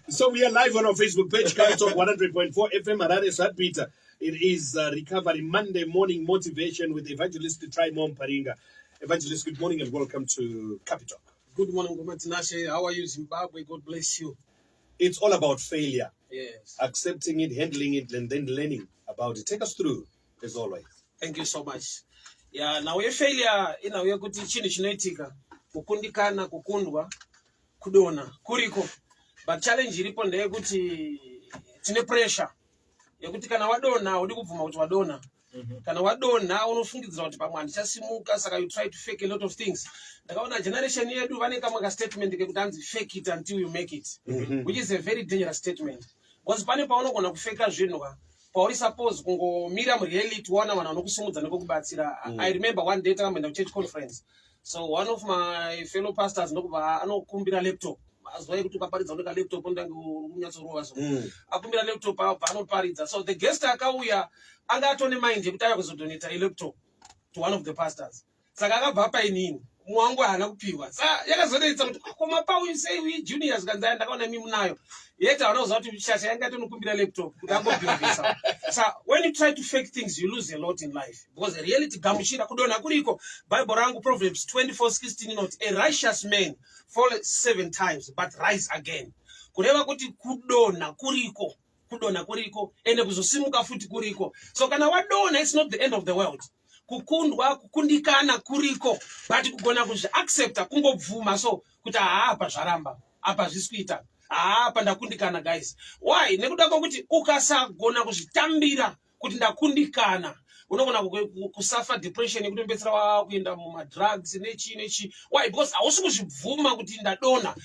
So we are live on our Facebook page, Capitalk 100.4 FM Harare Sat. It is Recovery Monday morning motivation with Evangelist Trymore Muparinga. Evangelist, good morning and welcome to Capitalk. Good morning, Tinashe. How are you, Zimbabwe? God bless you. It's all about failure, accepting it, handling it, and then learning about it. Take us through, as always. Thank you so much. Yeah, nhau yefailure inhau yekuti chinhu chinoitika, kukundikana, kukundwa, kudonha kuriko, but challenge iripo ndeyekuti tine pressure yekuti kana wadonha haudi kubvuma kuti wadonha. Kana wadonha unofungidzira kuti pamwe handichasimuka, saka you try to fake a lot of things. Ndakaona generation yedu vane kamwe kastatement kekuti hanzi, "Fake it until you make it," which is a very dangerous statement, because pane paunogona kufeka zvinhu ka pauri suppose kungomira mureality, waona vanhu vanokusimudza nekukubatsira. I remember one day takamboenda kuchurch conference, so one of my fellow pastors ndokubva anokumbira laptop. Mazuva ekuti ukaparidza uneka laptop undange kunyatsorova. So akumbira laptop, abva anoparidza. So the guest akauya anga atone mind yekuti aya kuzodonata ilaptop to one of the pastors, saka akabva apa inini, mumwe wangu haana kupiwa. Sa yakazonetsa kuti koma pauyu sei uyi junior, zvikanzi aya ndakaona imi munayo, yet hauna kuziva kuti shasha yanga atonokumbira laptop kuti angobhiovhisa. Sa when you try to fake things, you lose a lot in life, because reality, gamuchira kudonha kuriko. Bible rangu, Proverbs 24:16, inoti, "A righteous man fall seven times but rise again." Kureva kuti kudonha kuriko, kudonha kuriko, ende kuzosimuka futi kuriko. So kana wadonha, it's not the end of the world. Kukundwa, kukundikana kuriko, but kugona kuzviaccepta, kungobvuma so kuti haa, apa zvaramba, apa zvisi kuita, haa, apa ndakundikana, guys. Why? Nekuda kwokuti ukasagona kuzvitambira kuti ndakundikana, unogona kusafa depression yekutopedzisira wakuenda mumadrugs nechi nechi. Why? Because hausi kuzvibvuma kuti ndadonha.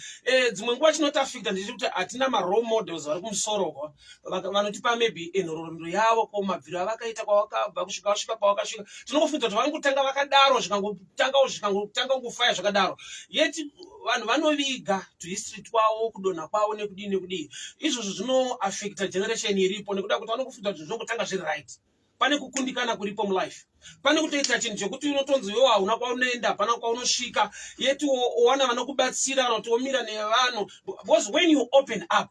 Dzimwe nguva chinotiaffecta ndechekuti hatina marole models vari kumusoro vanotipa maybe nhororondo yavo, ko mabviro avakaita kwavakabva kusvika vasvika kwavakasvika. Tinongofunga kuti vangotanga vakadaro, zvikangotangawo, zvikangotanga kungofaya zvakadaro. Yet vanhu vanoviga tuhistory twavo, kudonha kwavo nekudii nekudii. Izvozvo zvinoaffecta generation iripo, nekuda kuti vanongofunga kuti zvinongotanga zviri right. Pane kukundikana kuripo mulife, pane kutoita chinhu chekuti unotonzi iwewo hauna kwaunoenda, hapana kwaunosvika, yet wana vanokubatsira kana kuti womira nevanhu, because when you open up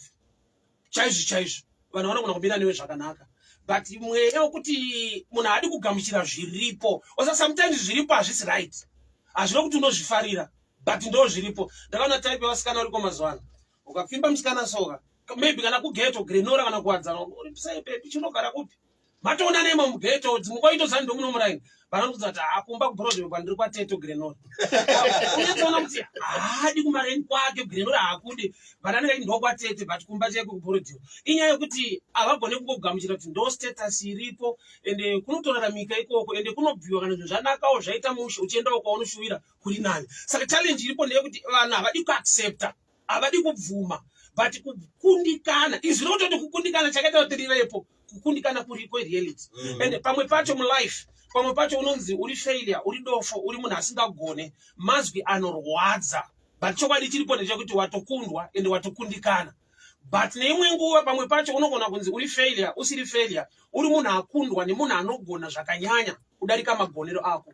chaizvo chaizvo, vanhu vanogona kumira newe zvakanaka. But mweya wekuti munhu haadi kugamuchira zviripo osa, sometimes zviripo hazvisi right, hazvina kuti unozvifarira, but ndo zviripo. Ndakaona type yevasikana uriko mazuva ano, ukapfimba musikana soka, maybe kana kughetto Glenora kana Kuwadzana, uri sei baby, chinogara kupi, matoona nemo mughetto, dzimwe kwaitozani ndomuno muraini, vanokudza kuti hakumba kuBroadway kwandiri kwateto Glenora. Unyatsoona kuti haadi kumareni kwake Glenora, haakudi, but anenge aiti ndokwatete, but kumba chaiko kuBroadway. Inyaya yekuti havagone kungogamuchira kuti ndo status iripo, ende kunotoraramika ikoko, ende kunobviwa kana zvinhu zvanakawo, zvaita mushe, uchiendawo kwaunoshuwira kuri nani. Saka challenge iripo ndeyekuti vanhu havadi kuaccepta, havadi kubvuma, but kukundikana izvi rinototi kukundikana chakaita kuti rivepo. Kukundikana kuriko, reality. And pamwe pacho mulife, pamwe pacho unonzi uri failure, uri dofo, uri munhu asingagone, mazwi anorwadza, but chokwadi chiripo ndechekuti watokundwa ende watokundikana. But neimwe nguva, pamwe pacho unogona kunzi uri failure usiri failure, uri munhu akundwa nemunhu anogona zvakanyanya kudarika magonero ako.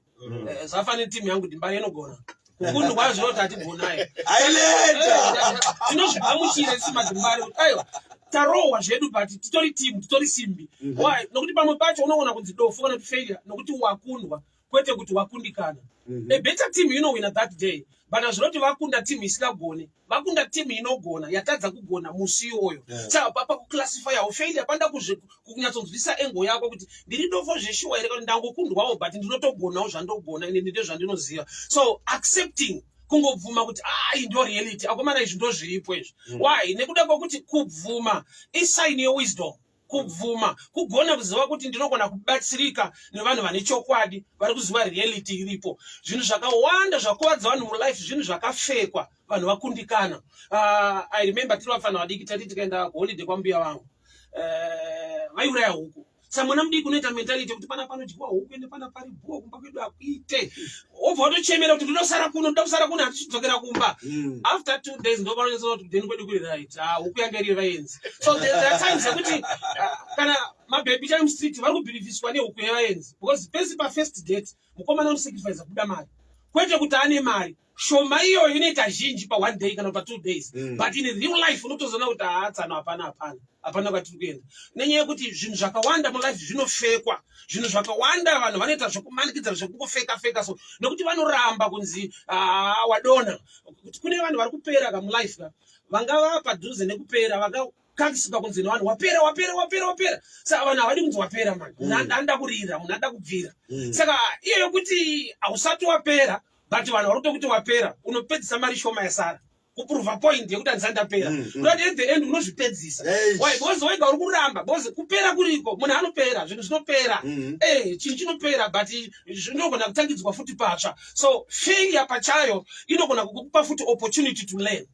Zvafanira timu yangu DeMbare inogona kukundwa, zvinoti hatigonayo. Aileta. Tinozvigamuchira isi maDeMbare kuti aiwa, tarohwa zvedu, but titori timu, titori simbi. Why? Nokuti pamwe pacho unoona kunzi dofo kana kuti failure nokuti wakundwa, kwete kuti wakundikana. A better team inowina that day, but hazvinoti vakunda timu isingagone, vakunda timu inogona yatadza kugona musi iwoyo. Saka pakuclassifya failure panoda kunyatsonzwisa angle yako kuti ndiri dofo zveshuwa here, kana ndangokundwawo, but ndinotogonawo zvandogona, ende ndine zvandinoziva. So accepting, kungobvuma kuti ai, ndo reality, akomana, izvi ndo zviripo izvi. Why? Nekuda kwekuti kubvuma isign yewisdom. Kubvuma kugona kuziva kuti ndinogona kubatsirika nevanhu vane chokwadi, vari kuziva reality iripo. Zvinhu zvakawanda zvakuvadza vanhu mulife zvinhu zvakafekwa, vanhu vakundikana. I remember tiri vafana vadiki, tati tikaenda kuholiday kwambuya vangu, vaiuraya huku. Samwana mudiki unoita mentality yekuti pana panodyiwa huku, ende pana pari bhuo, kumba kwedu akuite, wobva watochemera kuti ndinosara kuno, ndoda kusara kuno, hatichidzokera kumba. After 2 days ndo panonyatsoona kuti kudheni kwedu kuri right. Ah, huku yange iri vaenzi. So there are times yekuti kana mabhebhi chai mustreet vari kubhilivhiswa nehuku yevaenzi, because pese pafirst date mukomana unosacrifice kubuda mari. Kwete kuti ane mari shoma iyoyo inoita zhinji pa one day kana pa 2 days, but in real life unotozoona kuti haatsano, hapana, hapana, hapana kwatiri kuenda, nenyaya yekuti zvinhu zvakawanda mulife zvinofekwa. Zvinhu zvakawanda vanhu vanoita zvekumanikidza, zvekungofeka feka. So nekuti vanoramba kunzi, "Ah, wadona." Kuti kune vanhu vari kupera kamulife ka, vangava padhuze nekupera, vakakakisika kunzi nevanhu, "Wapera, wapera, wapera, wapera." Saka vanhu havadi kunzi wapera mani. Munhu anoda kurira, munhu anoda kubvira. Saka iyo yokuti hausati wapera, but vanhu vari kutokuti wapera, unopedzisa mari shoma yasara kuprova point yekuti handisati ndapera. Kurati at the end unozvipedzisa. Why? Because wega uri kuramba, because kupera kuriko. Munhu anopera, zvinhu zvinopera. Chinhu chinopera, but zvinogona kutangidzwa futi patsva. So failure pachayo inogona kukupa futi opportunity to learn.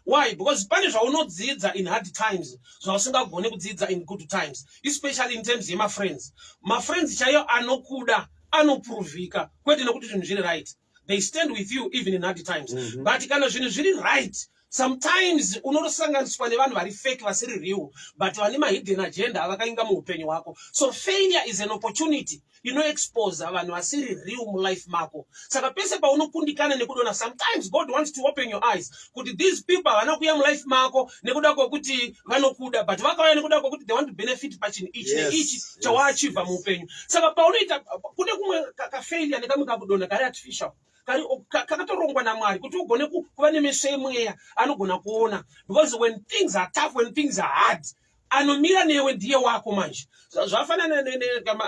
Why? Because pane zvaunodzidza in hard times zvausingagoni kudzidza in good times, especially in terms yemafriends. Mafriends chaiyo anokuda anoprovika, kwete nekuti zvinhu zviri right. They stand with you even in hard times, but kana zvinhu zviri right, sometimes unotosanganiswa nevanhu vari fake, vasiri real, but vane mahidden agenda avakainga muupenyu hwako. So failure is an opportunity inoexposa vanhu vasiri real mulife mako. Saka pese paunokundikana nekudona, sometimes God wants to open your eyes kuti these people havana kuuya mulife mako nekuda kwekuti vanokuda, but vakauya nekuda kwekuti they want to benefit pachinhu ichi neichi chawaachieva muupenyu. Saka paunoita kune kumwe kafailure nekamwe kakudona kari artificial, kari kakatorongwa naMwari kuti ugone kuva nemeso emweya anogona kuona, because when things are tough, when things are hard, anomira newe ndiye wako. Manje zvafanana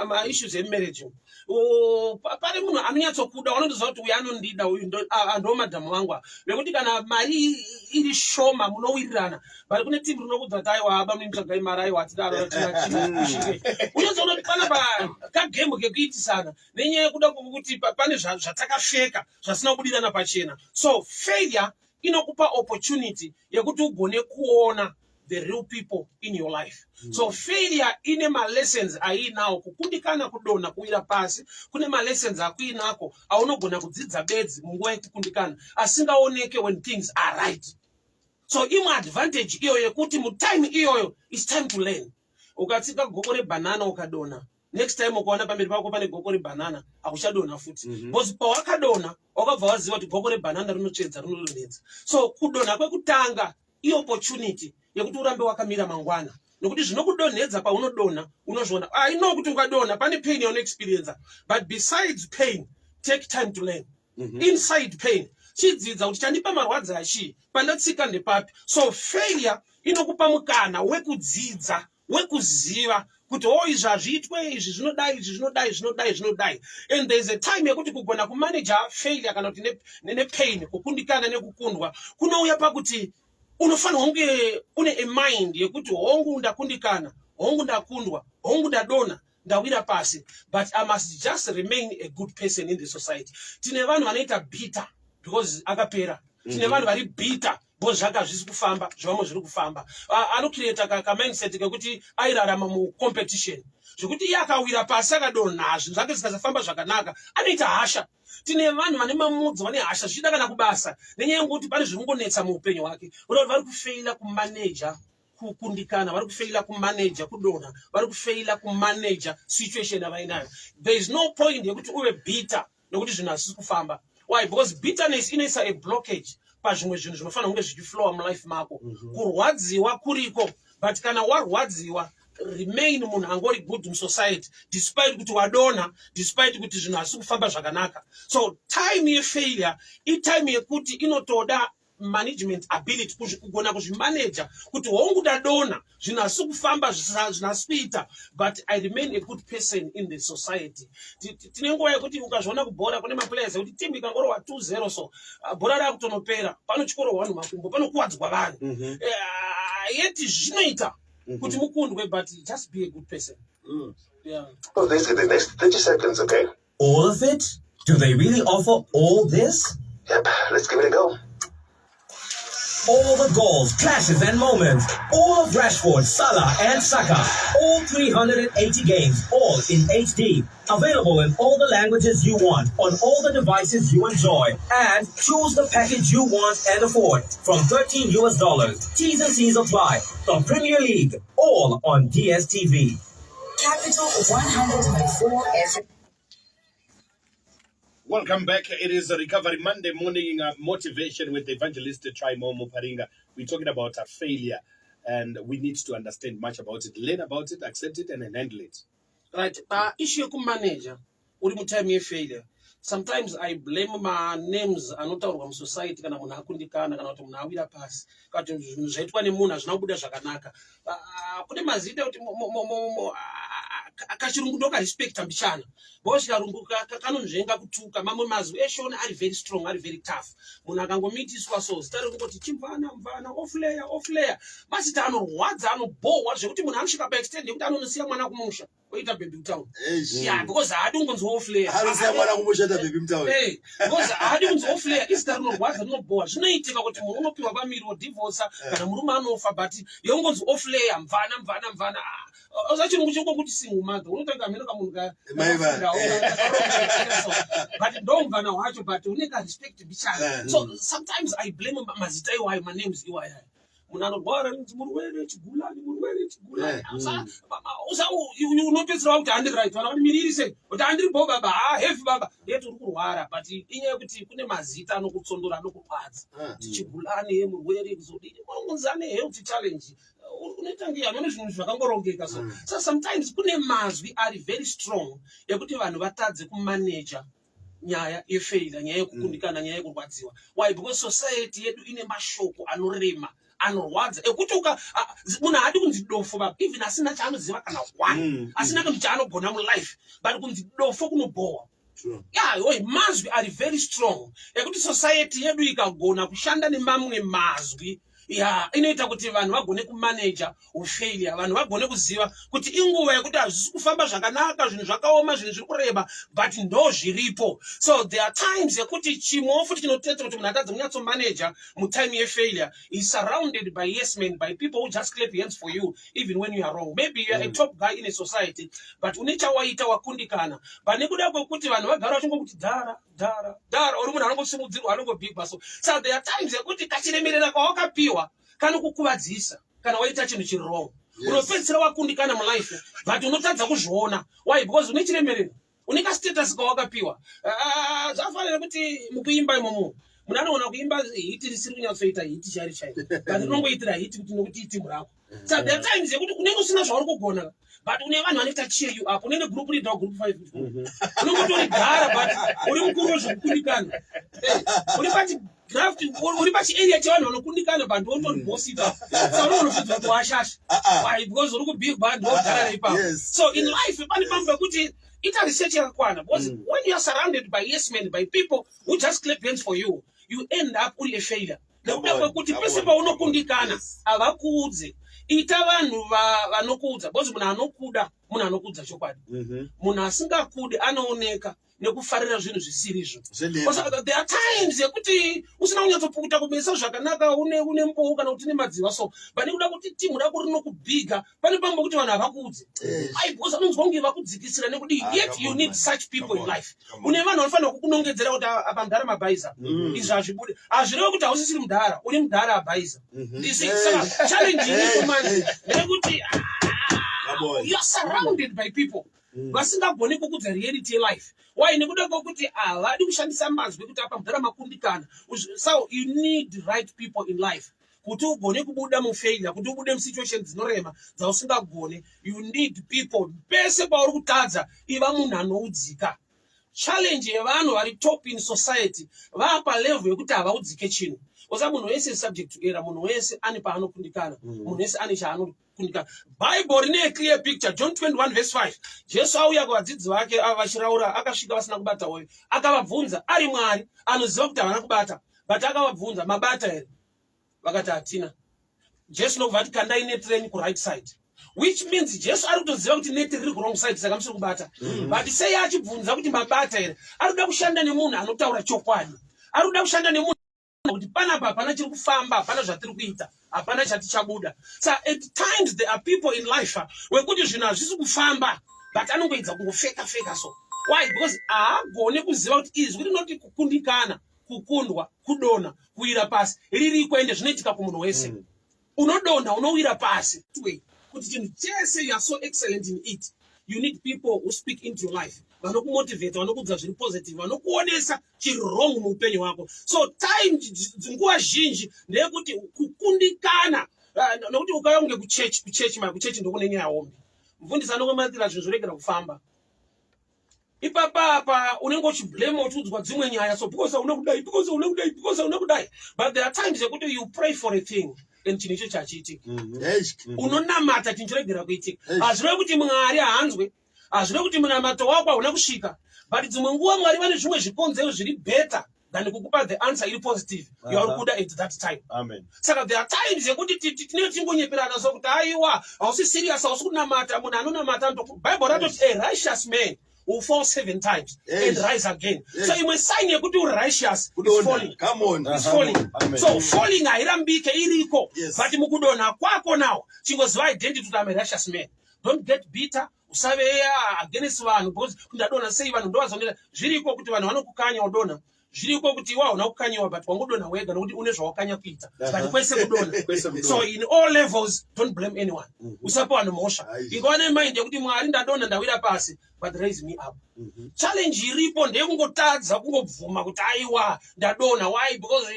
maissues emarriage. Pane munhu anonyatsokuda, unondoziva kuti uyu anondida, uyu ndo madhamu vangu ava, vekuti kana mari iri shoma munowirirana. But kune timu rinokudza kuti, "Aiwa, aba munotsvagai mari, aiwa tidaro." Unonzoona kuti panapa kagame kekuitisana nenyaya yekuda kuti pane zvatakafeka zvasina kubudirana pachena. So failure inokupa opportunity yekuti ugone kuona the real people in your life. So failure ine malessons aiinawo. Kukundikana, kudonha, kuwira pasi, kune malessons akuinako aunogona kudzidza bedzi munguva yekukundikana, asingaoneke when things are right. So imwe advantage iyoyo yekuti mutime iyoyo is time to learn. Ukatsika goko rebhanana ukadonha, next time ukaona pamberi pako pane goko rebhanana, hakuchadonha futi, because pawakadonha wakabva waziva kuti goko rebhanana rinotsvedza, rinodonhedza. So kudonha kwekutanga iopportunity yekuti urambe wakamira mangwana, nokuti zvinokudonhedza paunodonha unozviona. I know kuti ukadonha pane pain yaunoexperienca, but besides pain, take time to learn. Inside pain chidzidza kuti chandipa marwadzi achii, pandatsika ndepapi. So failure inokupa mukana wekudzidza, wekuziva kuti o izvi hazviitwe, izvi zvinodai, izvi zvinodai, zvinodai, zvinodai. And there is a time yekuti kugona kumaneja failure kana kuti nepain, kukundikana nekukundwa, kunouya pakuti unofanirwa kunge une a mind yekuti, hongu ndakundikana, hongu ndakundwa, hongu ndadonha, ndawira pasi, but I must just remain a good person in the society. Tine vanhu vanoita bitter because akapera. Tine vanhu vari bitter because zvaka hazvisi kufamba zvavamwe zviri kufamba. Anocreata kamindset kekuti airarama mucompetition, zvekuti iye akawira pasi, akadonha, zvinhu zvake zvikasafamba zvakanaka, anoita hasha. Tine vanhu vane mamudzi, vane hasha, zvichida kana kubasa, nenyaya yekuti pane zviri kungonetsa muupenyu hwake. Kuda kuti vari kufeila kumaneja kukundikana, vari kufeila kumaneja kudonha, vari kufeila kumaneja situation yavainayo. There is no point yekuti uve bitter nekuti zvinhu hazvisi kufamba. Why? Because bitterness inoisa a blockage pazvimwe zvinhu zvinofanira kunge zvichiflowa mulife mako. Kurwadziwa kuriko, but kana warwadziwa, remain munhu angori good musociety despite kuti wadonha, despite kuti zvinhu hazvisi kufamba zvakanaka. So time yefailure itime yekuti inotoda management ability, kugona kuzvimaneja kuti hongu ndadonha, zvinhu hazvisi kufamba, zvinhu hazvisi kuita, but I remain a good person in the society. Tine nguva yekuti ukazviona kubhora, kune maplayers ekuti timu ikangorohwa 2-0, so bhora rakutonopera, panotyorohwa vanhu makumbo, panokuwadzwa vanhu. Yet zvinoita kuti mukundwe, but just be a good person. Yeah. Oh, this in the next 30 seconds, okay? All of it? Do they really offer all this? Yep, let's give it a go. All the goals, clashes, and moments. All of Rashford, Salah, and Saka. All 380 games, all in HD. Available in all the languages you want, on all the devices you enjoy. And choose the package you want and afford from $13 US. T's and C's apply. The Premier League, all on DSTV. Capital 100.4 FM. Welcome back. It is a Recovery Monday morning motivation with Evangelist Trymore Muparinga. We're talking about a failure and we need to understand much about it, learn about it, accept it, and then handle it. Right, paissue yekumanager uri mutime yefailure, sometimes I blame manames anotaurwa musociety kana munhu akundikana, kana kuti munhu awira pasi, kana kuti zvinhu zvaitwa nemunhu hazvina kubuda zvakanaka. Kune mazita ekuti kachirungu ndokarespecta mbichana, because karungu kanonzvenga kutuka. Mamwe mazwi eshona ari very strong, ari very tough. Munhu akangomitiswa so, zita rekungoti chimvana mvana, ofleya ofleya, mazita anorwadza, anobhohwa, zvekuti munhu anosvika paextend yekuti anonosiya mwana kumusha, oita baby mutown. Yeah, because haadi kungonzi ofleya. Anosiya mwana kumusha, oita baby mutown. Eh, because haadi kunzi ofleya, izita rinorwadza, rinobhowa. Zvinoitika kuti munhu unopiwa pamiri, wodhivhosa, kana murume anofa, but yeungonzi ofleya, mvana mvana mvana. Ah, usa chirungu chingokuti single mother, unotanga mheno kamunhu Mai but ndo mvana hwacho, but une karespect bichana. So sometimes I blame mazita iwayo, manames iwayo. Munhu anorwara anonzi murwere chigulani, murwere chigulani. Unopedzisira wakuti handiri right. Vana kuti miri iri sei, kuti handiri bo baba, ha, heavy baba, yet uri kurwara. But inyaya yekuti kune mazita anokutsondora, anokurwadza, kuti chigulani, murwere, kuzodini, unonzi ane health challenge. Unoita nge anone zvinhu zvakangorongeka. So sometimes kune mazwi ari very strong ekuti vanhu vatadze kumaneja nyaya yefailure, nyaya yekukundikana, nyaya yekurwadziwa. Why? Because society yedu ine mashoko anorema, anorwadza, ekuti uka munhu haadi kunzi dofo baba, even asina chaanoziva kana one, asina kunzi chaanogona mulife, but kunzi dofo kunobhowa. Yeah, oi, mazwi ari very strong ekuti society yedu ikagona kushanda nemamwe mazwi ya, inoita kuti vanhu vagone kumaneja ufailure, vanhu vagone kuziva kuti inguva yekuti hazvisi kufamba zvakanaka, zvinhu zvakaoma, zvinhu zviri kureba, but ndo zviripo. So there are times yekuti chimwewo futi chinoteta kuti munhu atadze kunyatsomaneja mutime yefailure is surrounded by yes men, by people who just clap hands for you even when you are wrong. Maybe you are a top guy in a society, but une chawaita, wakundikana, but nekuda kwekuti vanhu vagara vachingokuti dhara dhara dhara, uri munhu anongosimudzirwa, anongobhigwa. So there are times yekuti kachiremerera kwawakapiwa kanokukuvadzisa kana waita chinhu chiri wrong. Unopedzisira wakundikana mulife, but unotadza kuzviona. Why? Because une chiremerero, une kastatus kawakapiwa. Ah, zvafanira kuti mukuimba imomo munhu anoona kuimba hit risiri kunyatsoita hit chairo chairo, but rinongoitira hit kuti nokuti itimu rako. So there are times yekuti unenge usina zvauri kugona, but une vanhu vanoita cheer you up. Unenge group leader group 5, unongotori dhara, but uri mukuru wezvekukundikana. Uri pachi draft, uri pachiarea chevanhu vanokundikana, but wotori boss ipapo. So unonofidza kuti washasha. Why? Because uri kubig band, wodhara ipapo. So in life pane pamwe pekuti ita research yakakwana, because when you are surrounded by yes men, by people who just clap hands for you, you end up uri a failure nekuda kwekuti pese paunokundikana havakuudze. Ita vanhu vanokuudza, because munhu anokuda munhu anokuudza chokwadi. Munhu asingakude anooneka nekufarira zvinhu zvisirizvo. Zvenhema. There are times yekuti usina kunyatsopukuta kumeso zvakanaka, une mbou kana kuti une madziva, so but nekuda kuti timu rako rinokubhiga, pane pamwe pekuti vanhu havakuudze. Ai, because anonzwa kunge vakudzikisira nekuti Ah, yet come you on, need man. such people Come in on. life. Come on. Une vanhu vanofanira kukunongedzera kuti, "Ah, apa mudhara mabhaisa, izvi hazvibudi." Hazvirevi kuti hausisiri mudhara, uri mudhara abhaisa. You see, saka challenge iripo manje ndeyekuti Come on. you are surrounded by people vasingagoni kukudza reality yelife. Why? Nekuda kwekuti havadi kushandisa mazwi ekuti apa mudhara makundikana. So you need right people in life kuti ugone kubuda mufailure, kuti ubude musituation dzinorema dzausingagone. You need people. Pese pauri kutadza, iva munhu anoudzika. Challenge yevanhu vari top in society, vapa level yekuti havaudzike chinhu. Oza munhu wese is subject to error. Munhu wese ane paanokundikana, munhu wese ane chaanokundikana. Bible rine clear picture. John 21 verse 5, Jesu auya kuvadzidzi vake ava vachiraura, akasvika vasina kubata hove. Akavabvunza, ari Mwari anoziva kuti havana kubata, but akavabvunza, "Mabata here?" Vakati, "Hatina." Jesu nokubva ati, "Kandai neti renyu kuright side," which means Jesu ari kutoziva kuti neti riri kuwrong side, saka musiri kubata. But sei achibvunza kuti mabata here? Ari kuda kushanda nemunhu anotaura chokwadi. Ari kuda kushanda nemunhu kuti panapa hapana chiri kufamba, hapana zvatiri kuita, hapana chatichabuda. So at times there are people in life wekuti zvinhu hazvisi kufamba, but anongoedza kungofeka feka. So why? Because haagoni kuziva kuti izwi rinoti kukundikana, kukundwa, kudonha, kuwira pasi ririko, ende zvinoitika kumunhu wese. Unodonha, unowira pasi. Way, kuti chinhu chese you are so excellent in it, you need people who speak into your life. Vanokumotivata, vanokuudza zviri positive, vanokuonesa chiri wrong muupenyu hwako. So time, nguva zhinji ndeyekuti kukundikana, nokuti ukauya kunge kuchechi, kuchechi ma kuchechi ndokune nyaya hombe. Mufundisi anongomatira zvinhu zvoregera kufamba. Ipapapa unenge uchiblame, uchiudzwa dzimwe nyaya, so because hauna kudai, because hauna kudai, because hauna kudai. But there are times yekuti you pray for a thing and chinhu icho chachiitika. Unonamata, chinhu choregera kuitika. Hazvirevi kuti Mwari haanzwe, hazvirevi kuti munamato wako hauna kusvika, but dzimwe nguva Mwari vane zvimwe zvikonzero zviri better than kukupa the answer iri positive yauri kuda at that time. Amen. Saka there are times yekuti tinenge tichingonyeperana so kuti aiwa, hausi serious, hausi kunamata. Munhu anonamata, Bible ratoti a righteous man will fall seven times and rise again. So imwe sign yekuti uri righteous is Kudonha. falling. Come on. Is falling. Amen. So falling hairambike, iriko. But mukudonha kwako now, chingoziva identity kuti I'm a righteous man. Don't get bitter, usave against vanhu because ndadonha sei, vanhu ndovazonera. Zviriko kuti vanhu vanokukanya udonha, zviriko kuti iwe hauna kukanyiwa but wangodonha wega nokuti une zvawakanya kuita, but kwese kudonha. Kwese kudonha. So in all levels, don't blame anyone, usapa vanhu mhosva. Ingova nemind yekuti Mwari, ndadonha, ndawira pasi, but raise me up. Challenge iripo ndeyekungotadza kungobvuma kuti aiwa, ndadonha. Why? Because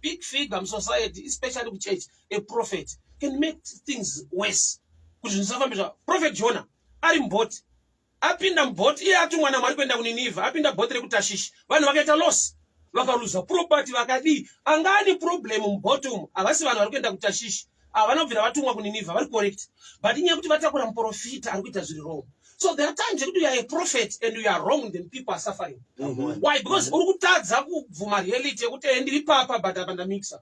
big figure musociety, especially kuchurch, a prophet can make things worse kuti zvinhu zvisafambe zva. Prophet Jonah ari mubhoti, apinda mubhoti, iye atumwa naMwari kuenda kuNinivha, apinda bhoti rekuTashishi, vanhu vakaita loss, vakaruza property, vakadii. Anga ane problem mubhoti umu havasi vanhu vari kuenda kuTashishi, havana kubvira vatumwa kuNinivha, vari correct, but inyaya yekuti vatakura muprofita ari kuita zviri wrong. So there are times yekuti you are a prophet and you are wrong, then people are suffering. Why? Because uri kutadza kubvuma reality yekuti ndiri papa, but apa ndamixa,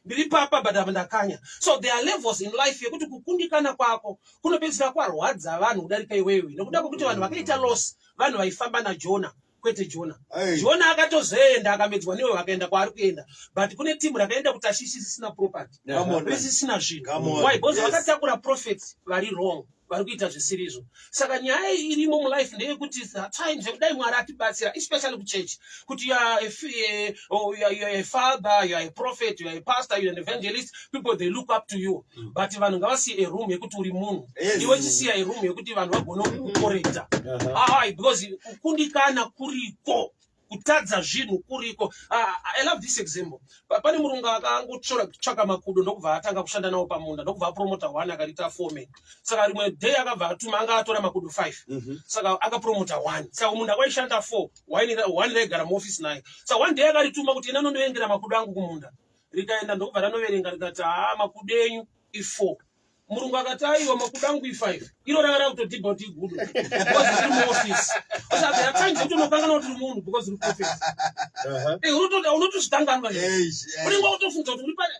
ndiri papa, but apa ndakanya. So there are levels in life yekuti kukundikana kwako kunopedzisira kwarwadza vanhu kudarika iwewe, nekuda kwekuti vanhu vakaita loss vanhu vaifamba naJona, kwete Jona. Jona akatozoenda, akamedzwa newe, vakaenda kwaari kuenda, but kune timu rakaenda kuTashishi risina property, Come on, man. risisina zvinhu. Come on. Why? Because vakatakura prophets vari wrong, vari kuita zvisirizvo. Saka nyaya irimo mulife ndeyekuti there are times yekudai Mwari atibatsira, especially kuchechi, kuti you are oh, you are a father, you are a prophet, you are a pastor, you are an evangelist, people, they look up to you, but vanhu ngavasiye a room yekuti uri munhu. Iwe chisiya a room yekuti vanhu vagone kukorekta. Ai, because kukundikana kuriko, kutadza zvinhu kuriko. Ah, I love this example. Pane murungu akangotsvaka makudo, ndokubva atanga kushanda nawo pamunda, ndokubva apromota one, akarita foreman. Saka rimwe day akabva atuma, anga atora makudo 5, saka akapromota one. Saka munda kwaishanda 4, one raigara muofisi naye. Saka one day akarituma kuti ina nondoverengera makudo angu kumunda. Rikaenda, ndokubva ranoverenga, rikati, "Haa, makudo enyu i4." Murungu akati, "Aiwa, makudo angu i5." Iro ranga rakutodhibha kuti igudo because riri muofisi. Saka there are times yekuti unokanganwa kuti uri munhu because uri prophet. Unotozvikanganwa. Unenge wakutofunga kuti uri pane,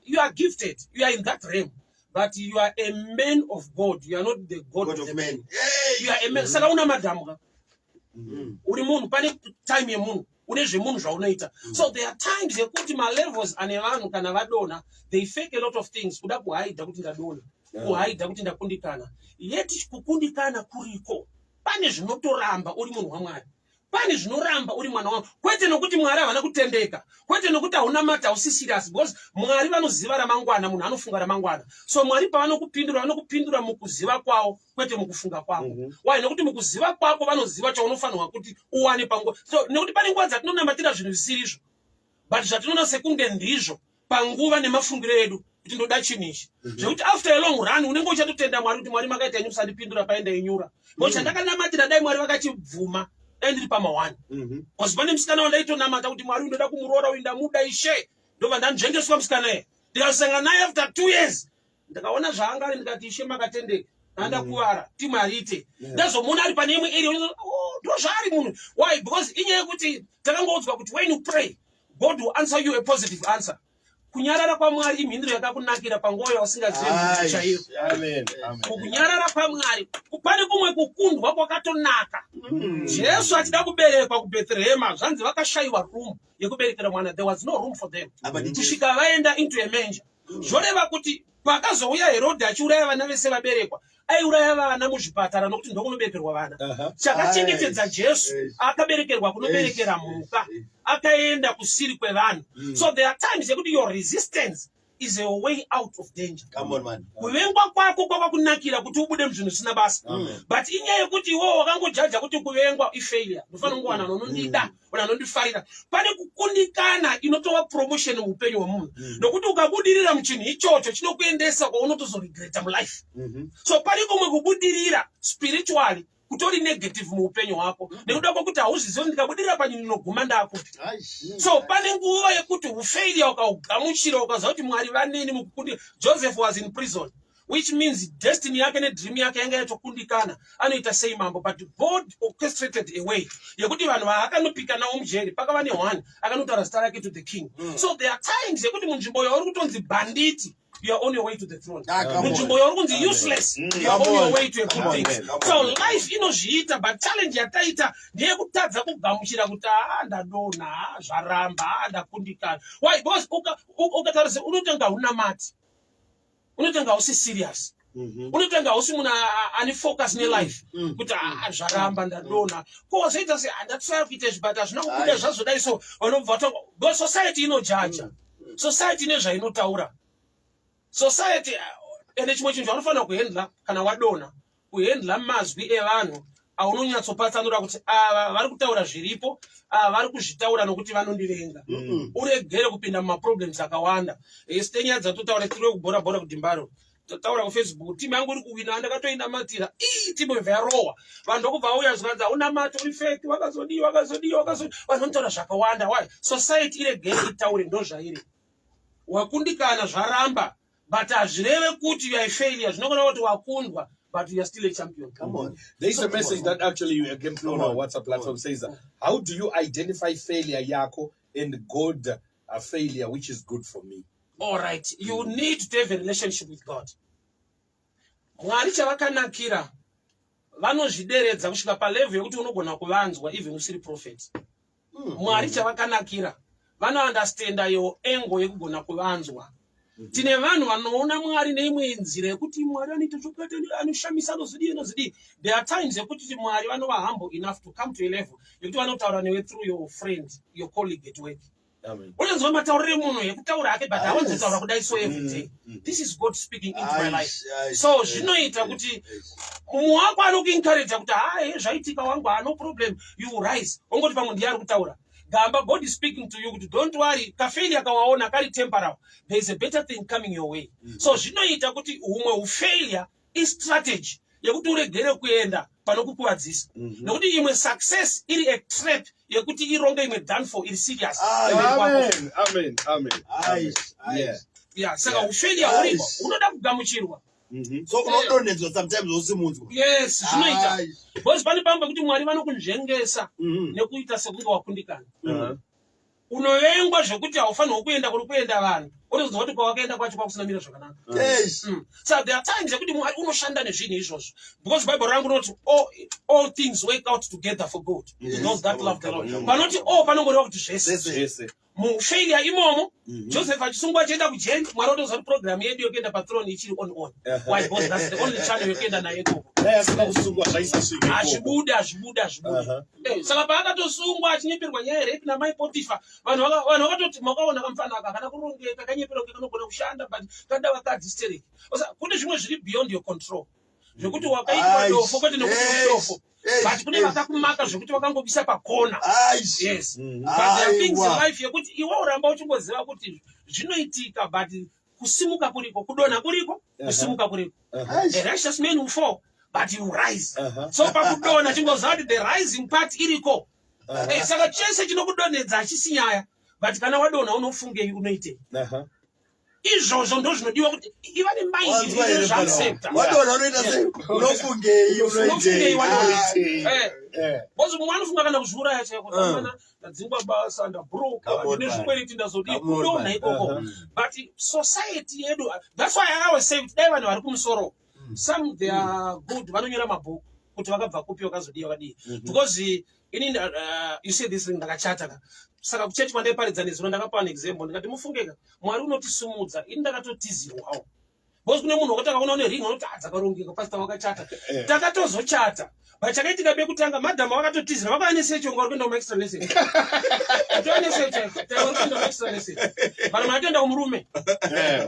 you are gifted, you are in that realm, but you are a man of God, you are not the god, God of of the man. men. Hey. You are a man, saka una madhamuka, uri munhu, pane time yemunhu, une zvemunhu zvaunoita. So there are times yekuti malevels ane vanhu kana vadonha, they fake a lot of things kuda kuhaidha kuti ndadonha, kuhaidha kuti ndakundikana. Yet kukundikana kuriko, pane zvinotoramba uri munhu waMwari, pane zvinoramba uri mwana wangu, kwete nokuti Mwari havana kutendeka, kwete nokuti hauna mati, hausi serious, because Mwari vanoziva ramangwana, munhu anofunga ramangwana. So Mwari pavanokupindura, vanokupindura mukuziva kwavo, kwete mukufunga kwako. Why? Nokuti mukuziva kwako vanoziva chaunofanirwa kuti uwane panguva. So nekuti pane nguva dzatinonamatira zvinhu zvisirizvo, but zvatinoona sekunge ndizvo panguva nemafungiro edu kuti ndoda chinhu ichi, zvekuti after a long run unenge uchatotenda Mwari kuti, "Mwari, makaita henyu kusandipindura paenda inyura, ngo chandakanamatira dai Mwari vakachibvuma, dai ndiri pamawani." Because pane musikana wandaitonamata kuti, "Mwari, ndoda kumuroora uyu, ndamuda, Ishe." Ndobva ndanzvengeswa musikana iye, ndikasangana naye after 2 years, ndikaona zvaanga ari, ndikati, "Ishe, makatendeka, ndandakuvara timu hariite." Ndazomuona ari pane imwe area, oh, ndo zvaari munhu. Why? Because inyaya yekuti takangoudzwa kuti when you pray, God will answer you a positive answer. Kunyarara kwaMwari imhinduro yakakunakira panguva yausingazivi mhinduro chaiyo. Amen. Amen. Kunyarara kwaMwari, pane kumwe kukundwa kwakatonaka. Jesu achida kuberekwa kuBhetherehema, zvanzi vakashayiwa room yekuberekera mwana. There was no room for them Apa ndi Jesu. kusvika vaenda into a manger. Zvoreva kuti pakazouya Herodhi achiuraya vana vese vaberekwa, aiuraya vana muzvipatara nokuti ndokunoberekerwa vana. Chakachengetedza Jesu, akaberekerwa kunoberekera mhuka, akaenda kusiri kwevanhu. So there are times yekuti your resistance is a way out of danger. Come on, man. Kuvengwa kwako kwakakunakira kuti ubude muzvinhu zvisina basa, but inyaya yekuti iwewo wakangojaja kuti kuvengwa ifailure. Ndofanira kungowana vanondida, vanhu vanondifarira. Pane kukundikana inotova promotion muupenyu hwemunhu, nokuti ukabudirira muchinhu ichocho chinokuendesa kwaunotozoregreta mulife. So pane kumwe kubudirira spiritually kutori negative muupenyu hwako, nekuda kwekuti hauzizivi kuti ndikabudirira panyini ndinoguma ndakupi. So pane nguva yekuti ufailure ukaugamuchira, ukaziva kuti Mwari vaneni mukukundi. Joseph was in prison, which means destiny yake nedream yake yanga yatokundikana. Anoita sei mambo? But God orchestrated a way yekuti vanhu vaakanopika navo mujeri, pakava neone akanotaura zita rake to the king. So there are times yekuti munzvimbo yauri kutonzi banditi, you are on your way to the throne. Ah, come on. Munzvimbo yauri kunzi useless, you are Come on your on. way to a good Come on, things. man. Come So on. life inozviita, but challenge yataita ndeyekutadza kugamuchira kuti aa, ndadonha, aa, zvaramba, aa, ndakundikana. Why? Because ukatarisa unotanga haunamati, unotanga hausi serious, unotanga hausi munhu ane focus nelife, kuti aa, zvaramba, ndadonha, ko zvoita se ndatosaya kuita izvi, but hazvina kubuda. Zvazodai so vanobva vatanga, because society inojaja, society ine zvainotaura. Society ende chimwe chinhu chaunofanira kuhandla kana wadonha, kuhandla mazwi evanhu aunonyatsopatsanura kuti ava vari kutaura zviripo, ava vari kuzvitaura nokuti vanondivenga. Uregere kupinda mumaproblems akawanda. Site nyaya dzatotaura tiri kubhora bhora kuDimbaro, totaura kuFacebook, timu yangu iri kuwina, ndakatoinamatira, ii, timu ibva yarohwa. Vanhu ndokubva vauya zvikanzi haunamati, uri fake, wakazodii, wakazodii, wakazodii. Vanhu vanotaura zvakawanda. Why? Society iregere itaure, ndo zvairi. Wakundikana, zvaramba, but hazvireve kuti you are a failure. Zvinogona kuti wakundwa, but you are still a champion. Come on. There is a message that actually you came through on Come our on. WhatsApp platform, says, "How do you identify failure yako and God failure, which is good for me?" All right, you need to have a relationship with God. Mwari chavakanakira, vanozvideredza kusvika palevel yekuti unogona kuvanzwa even usiri prophet. Mwari chavakanakira, vanoundestanda your angle yekugona kuvanzwa. Tine vanhu vanoona Mwari neimwe nzira yekuti Mwari anoita zvakati, anoshamisa, anozodii, anozodii. There are times yekuti Mwari vanova humble enough to come to a level yekuti vanotaura newe through your friend, your colleague at work. Amen. Unonzwa matauriro emunhu ekutaura ake, but hawanzotaura kudai so every day. This is God speaking into my life. So zvinoita kuti mumwe wako anokuencouragea kuti haye, zvaitika wangu, no problem, you will rise. Ongoti pamwe ndiye ari kutaura gamba. God is speaking to you kuti don't worry, kafailure kawaona kari temporal, there is a better thing coming your way. So zvinoita kuti humwe ufailure istrategy yekuti uregere kuenda panokukuvadzisa, nekuti imwe success iri a trap yekuti ironge imwe downfall iri serious pamberi kwako. Amen. Amen. Amen. Aish, aish. Yeah, saka ufailure huripo, unoda kugamuchirwa. So unodonhedzwa sometimes, wosimudzwa. Yes, zvinoita. Aish. Because pane pamwe pekuti Mwari vanokunzvengesa nekuita sekunge wakundikana. Unovengwa zvekuti haufanirwi kuenda kuri kuenda vanhu, unozonzwa kuti kwawakaenda kwacho kwakusina mira zvakanaka. Eish. So there are times yekuti Mwari unoshanda nezvinhu izvozvo, because Bible rangu rinoti all things work out together for good to those that Come on, love the come on, Lord. come on. Panoti all panongoreva kuti zvese. Zvese. Zvese. Mufailure imomo, Joseph achisungwa achienda kujeri, Mwari otoziva kuti program yedu yokuenda pathrone ichiri on. Why? Because that's the only channel yokuenda nayo ikoko. Dai asina kusungwa zvaisasvika ikoko. Hazvibudi, hazvibudi, hazvibudi. Saka paakatosungwa achinyepirwa nyaya yerape namai Potifa, vanhu vakatoti makaona kamufana aka kana kurongeka, kanyepera kunge kanogona kushanda, but kada vakadzi stereki. Kune zvimwe zviri beyond your control, zvekuti wakaitwa Aish, dofo kwete nekuti eish, dofo, eish, but kune eish. vakakumaka zvekuti vakangobisa pakona. Aish. Yes, but there are things in Aiwa. life yekuti iwe uramba uchingoziva kuti zvinoitika, but kusimuka kuriko, kudonha kuriko, kusimuka kuriko. Aish. The righteous man will fall, but you rise. So pakudonha chingoziva kuti the rising part iriko. Saka chese chinokudonhedza hachisi nyaya, but kana wadonha unofungei, unoitei? Izvozvo ndo zvinodiwa kuti iva nemind Wanzwa here pano? zvaaccepta. Wadonha unoita sei? Unofungei? Unofungei unoitei? wadonha? Ah. Because mumwe anofunga kana kuzviuraya chaiko. Mana ndadzingwa basa, ndabroka, Come on, ndine man. zvikwereti, ndazodii. Come on, Kudonha man. ikoko. But society yedu, that's why I always say kuti dai vanhu vari kumusoro, some they are good, vanonyora mabhuku kuti vakabva kupi, vakazodii, vakadii, because inini, you see this thing, ndakachata ka. Saka kuchechi kwandaiparidza nezuro ndakapa an example, ndikati mufungeka, Mwari unotisimudza. Ini ndakatotizirwawo. Because kune munhu wakati akaona une ring unoti, "Ah, dzakarongeka, pastor wakachata." Takatozochata, but chakaitika pekutanga, madhamu vakatotizira, vakauya nesecho, nga uri kuenda kumaextra lesson. Atova nesecho, uri kuenda kumaextra lesson, vanhu vatoenda kumurume.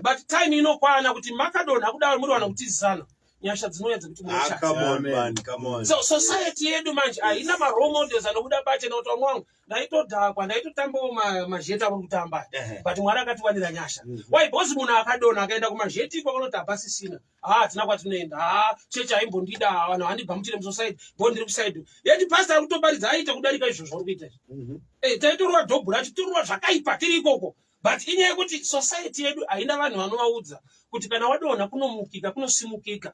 But time inokwana kuti makadonha kudaro, muri vanhu kutizisana, nyasha dzinouya dzekuti Ah, munochata. come on, Amen. man, come on. So society yedu manje haina marole models anobuda pachena kuti, "Vamwe wangu, ndaitodhakwa, ndaitotambawo mazheti avari kutamba, but Mwari akatiwanira nyasha." Why? Because munhu akadonha akaenda kumazheti ikoko, unoti hapasisina, ha, hatina kwatinoenda, ha, chechi haimbondida, vanhu handigamuchire musociety bo ndiri kuside. Yeti pastor ari kutoparidza aita kudarika izvozvo uri kuita izvi. Taitorwa dhobhu racho, torwa zvakaipa tiri ikoko, but inyaya yekuti society yedu haina vanhu vanovaudza kuti kana wadonha kunomukika, kunosimukika.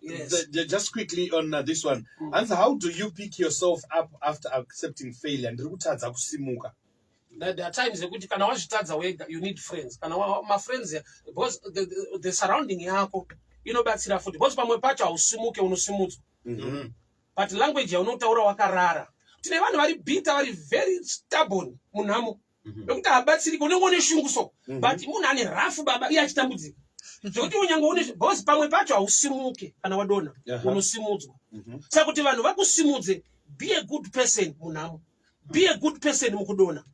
Yes. Just quickly on this one. Answer, how do you pick yourself up after accepting failure? Ndiri kutadza kusimuka. There are times ekuti kana wazvitadza wega, you need friends, kana mafriends, because the surrounding yako inobatsira futi, because pamwe pacho hausimuke, unosimudzwa. But language yaunotaura wakarara, tine vanhu vari bitter, vari very stubborn munhamo, nekuti habatsiriki. Unenge une shungu so, but munhu ane rafu baba, iye achitambudzika zvekuti unyange une, because pamwe pacho hausimuke kana wadonha, unosimudzwa. Saka kuti vanhu vakusimudze, be a good person munhamo, be a good person mukudonha.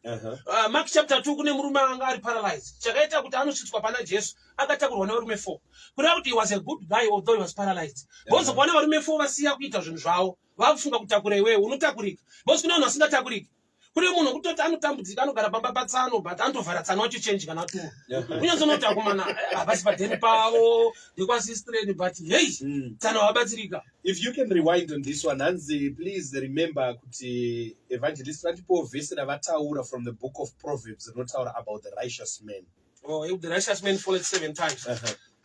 Mark chapter 2, kune murume anga ari paralyzed. Chakaita kuti anosvitswa pana Jesu, akatakurwa nevarume 4, kureva kuti he was a good guy although he was paralyzed, because kuona varume 4 vasiya kuita zvinhu zvavo, vakufunga kutakura iwewe, unotakurika, because kune vanhu vasingatakuriki. Kune munhu wekutoti anotambudzika, anogara pamba patsano, but anotovhara tsano wacho chenji kana atumwa. Unyatsonoti akomana havasi padheni pavo, ndekwasistreni, but hei, tsano havabatsirika. If you can rewind on this one, hanzi please remember kuti evangelist vatipowo vhesi ravataura from the book of Proverbs rinotaura about the righteous man. Oh, the righteous man falleth seven times.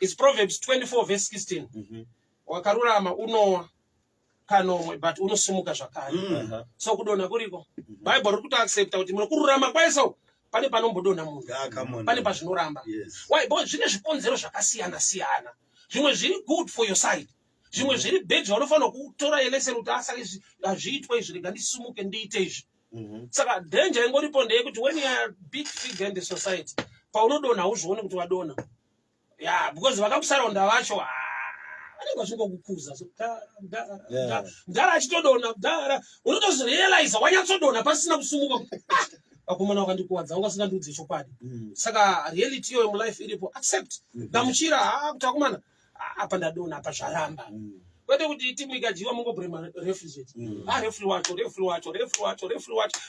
It's Proverbs 24 verse 16. Wakarurama unowa kanomwe, but unosimuka zvakare. So kudonha kuriko. Bhaibheri riri kutoaccepta kuti munokururama kwaiso pane panombodonha munhu. Ah, come on. Pane pazvinoramba. Why? Because zvine zvikonzero zvakasiyana siyana. Zvimwe zviri good for your side, zvimwe zviri bad. Zvaunofanira kutora lesson kuti asaka izvi hazviitwe izvi, rega ndisimuke ndiite izvi. Saka danger ingoripo ndeyekuti when you are a big figure in the society, paunodonha hauzvioni kuti wadonha, ya, because vakakusaraunda vacho, ah, vanenge vachingokukuza. So, mudhara achitodonha, mudhara unotozorealiza wanyatsodonha pasina kusumuka kuti, "Ah, vakomana vakandikuwadza, vanga vasingandiudze chokwadi." Saka reality iyoyo mulife iripo. Accept, gamuchira, ha, kuti akomana, ah, apa ndadonha, apa zvaramba. Kwete kuti timu ikadyiwa mungobhurema referee chete. Ah, referee wacho, referee wacho, referee wacho, referee wacho.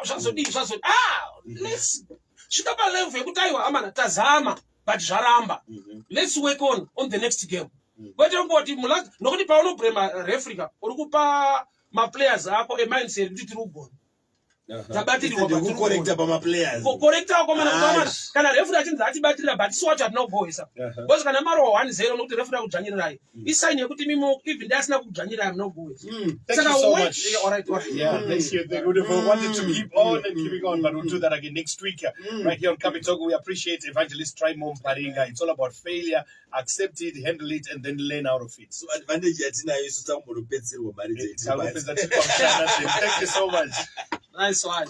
Zvazodii, zvazodii? Ah, let's svika palevel yekuti aiwa amana, tazama but zvaramba. Let's work on the next game, kwete kungoti nokuti paunobhurema referee ka, uri kupa maplayers ako emindset kuti tiri kugona, tabatirirwa. Instead yekucorrecta pamaplayers. Correcta wakomana kuti amana, Aish. kana referee achinzi atibatirira, but isu wacho hatina kubhohesa, because kana marohwa 1-0 nokuti referee akudzvanyirirai, isign yekuti mimo even dai asina kudzvanyirai, hamuna kubhohesa. Thank you so much. Yeah, all right. Yeah, thank you. They would have wanted to keep on and keeping on, but we'll do that again next week, right here on Kapitogo. We appreciate Evangelist Trymore Mparinga. It's all about failure. Accept it, handle it, and then learn out of it. So advantage yatinayo isu, tambonopedzerwa mari dzedu. Thank you so much. Nice one.